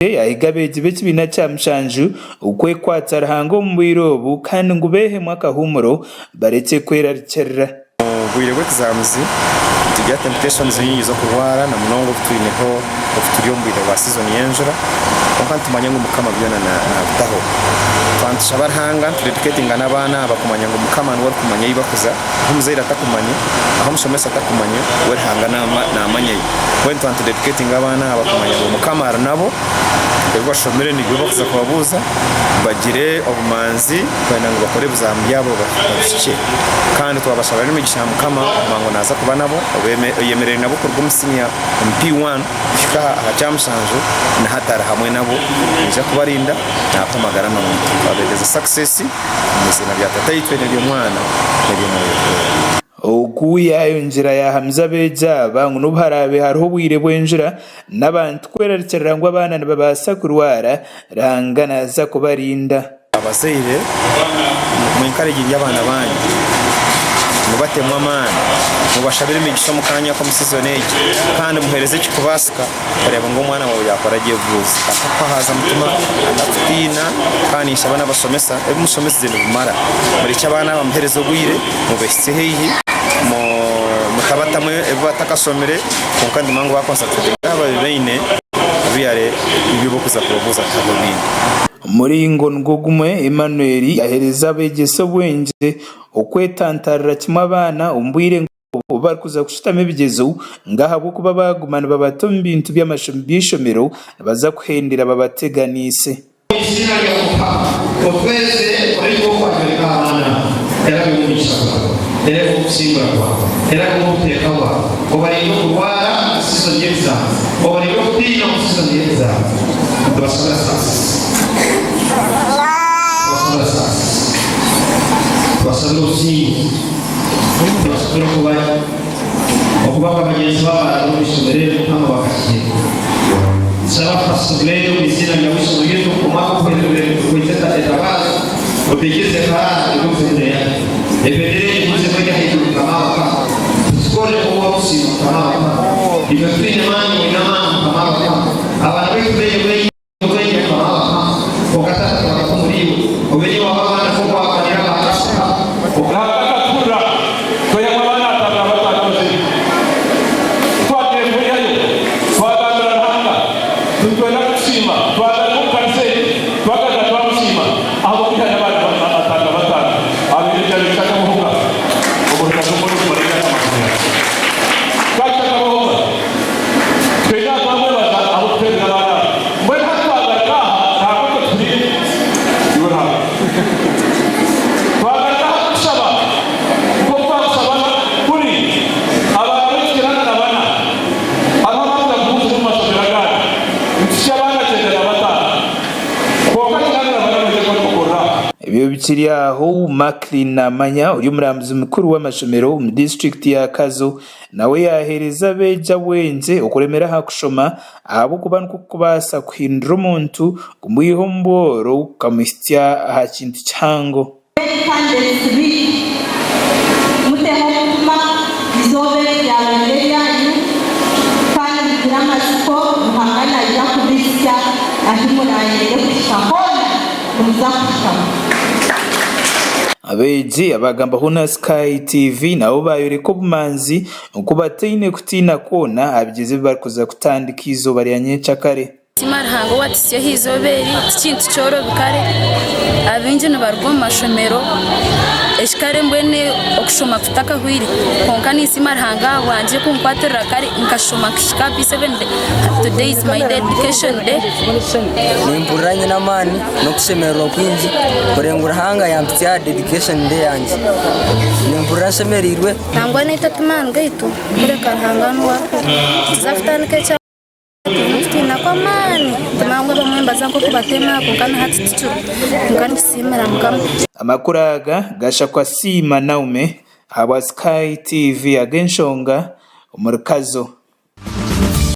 Yahiga abeegi b'ekibiina kya mushanju kwekwatsa Ruhanga omu bwire obu kandi ngu beehemu akahuumuro barekye kwerarikirira. Omu bwire bw'exams nitugira temptations nyingi z'okurwara na munonga obu twineho obu turi omu bwire bwa season y'enjura kwonka nitumanya ngu Mukama byona nabitaho. Twaba nitushaba Ruhanga nitu dedicatinga n'abaana aba kumanya ngu Mukama niwe arikumanya ei bakuza ahu omuzaire atakumanya, ahu omushomesa atakumanya we Ruhanga namanyayo. Mbwenu twaba nitu dedicatinga abaana aba kumanya ngu Mukama ari nabo, ebi bashomire nibyo barikuza kubabuuza, bagire obumanzi kwenda ngu bakore ebizamu byabo babihikye. Kandi twabashabira n'emigisha ya Mukama kumanya ngu naaza kuba nabo, oyemereire nabo kuruga omu siniya omu P1 kuhika aha kyamushanju na hati ari hamwe nabo, naija kubarinda naabaha amagara marungi. Twabeereza success omu iziina rya Tataitwe n'ery'Omwana n'ery'Omwoyo Orikwera. Ogu yaayongyera yaahamiza abeegi aba ngu n'obu haraabe hariho obwire bw'enjura n'abantu kwerarikirira ngu abaana nibabaasa kurwara, Ruhanga naaza kubarinda. Abazaire mwenkarejingye abaana baanyu, mubatemu amaani, mubashabire emigisha omu kaanya ak'omu sizoni egi kandi muheereze ekirikubaasika kureeba ngu omwana waawe yaakora gye ebibuuzo. Atakuhahaaza mutima, atakutiina kandi ninshaba n'abashomesa ebi mushomesize nibimara. Murekye abaana aba muheereze obwire, mubehitsye haihi, mutabatamu ebi batakashomire kwonka ndimanya ngu baakonsateretinga aha bi baine really nibyo barikuza kubabuuza tihariho bindi. Omuringo nigwo gumwe, Emmanuel yaheereza abeegyesa obwengye okwetantarira kimwe abaana omu bwire obu barikuza kushutama ebigyezo ngu ahabw'okuba baaguma nibabata omu bintu by'eishomero nibaza kuhendera babateganiise. Omu iziina rya Mukama, otweze omuringo gw'okwanjurika abaana aba. Era bibe omugisha gwawe, era bibe okusingura kwawe, era bibe obuteeka bwawe. Obarinde okurwara omu season y'ebizamu, obarinde okutiina omu season y'ebizamu. Nitubasabira success. Nitubasabira success. Nitubasabira obusinguzi. Nitubasabira okuba okuba nka bagyenzi baabo abarabire omu ishomero eri Mukama bakakihika. Nshaba First Grade omu iziina rya w'eishomero ryaitu omwaka oguheriire okwitsa etabaaza oteikirize ekarara egumize eri yaayo. Ebendera egi egumizemu eri ahaiguru Mukama w'abakama. Tuzikorere nk'oku orikusiima Mukama w'abakama. Itwe titwine maani iwe oine amaani Mukama w'abakama. Abaana baitu baine bwengye. Obwengye Mukama w'abakama, kwonka Taata twagaruka omuri iwe. Obwengye bwawe abaana nk'oku waakwanire aba Asuka. Ruhanga akatuhurira twaihamu abaana 55 abazaire. Kutwagiire kuhurirayo, twagambira Ruhanga ngu nitwenda kukusiima. Twagaruka omu kanisa egi, twagaruka twamusiima ahabw'okwihayo abaana 55 abaire ekyabaire kitakabahoga omu rugaju omu kumara emyaka 20. Kikaba kitakabahoga. Twena twamwebaza ahabw'okutuheereza abaana aba. Mbwenu hati twagaruka aha, Ruhanga ototuhuriire? Iwe Ruhanga. Twagaruka aha kukushaba nk'oku twakushaba kuri abaana baitu 94. Hariho abakuza kubuuzibwa omu mashomero agandi. Nituhitsya abaana 95. Kwonka 84 noija kuba nitukorera aha. Ebyo bikiri aho, Maclean Namanya ori omurambuzi mukuru w'amashomero omu disiturikiti ya Kazo Nawe yaaheereza abeegi abwengye okuremera aha kushoma ahabw'okuba nikwo kukubaasa kuhindura omuntu kumwiha omu bworo kukamuhitsya aha kintu kihango. Independence Week, Muteho omutima, eizooba eri ryaba riri eryanyu, kandi mugire amatsiko, Ruhanga naija kubihitsya ahu muraayende kuhika hoona, nimuza kuhikaho. Abeegi abaagambaho na Sky TV nabo baayoreka obumanzi oku bataine kutiina kwona aha bigyezo ebi barikuza kutandika eizooba rya nyencakare. Siima Ruhanga owatuhitsya aha izooba eri, tikintu kyorobi kare abaingi nibaruga omu mashomero eki kare mbwenu okushoma kutakahwire kwonka ninsiima Ruhanga ahabwangye kunkwatirira kare nkashoma nkahika aha P7 today is my dedication day. Nimpurira nyine amaani n'okushemererwa kwingi kureba ngu Ruhanga yampitsya aha dedication day yangye. Nimpurira nshemereirwe. Nangwa naitwe ti maani gaitu, kureka Ruhanga niwe akora. Nituza kutandika ekyanga twine okutiina kw'amaani, nangwa abamwe nibaza nk'okubatema kwonka na hati tikiro, kwonka nitusiimira Mukama. Amakuru aga gashakwa Siima Naume ahabwa Sky TV ag'enshonga omuri Kazo.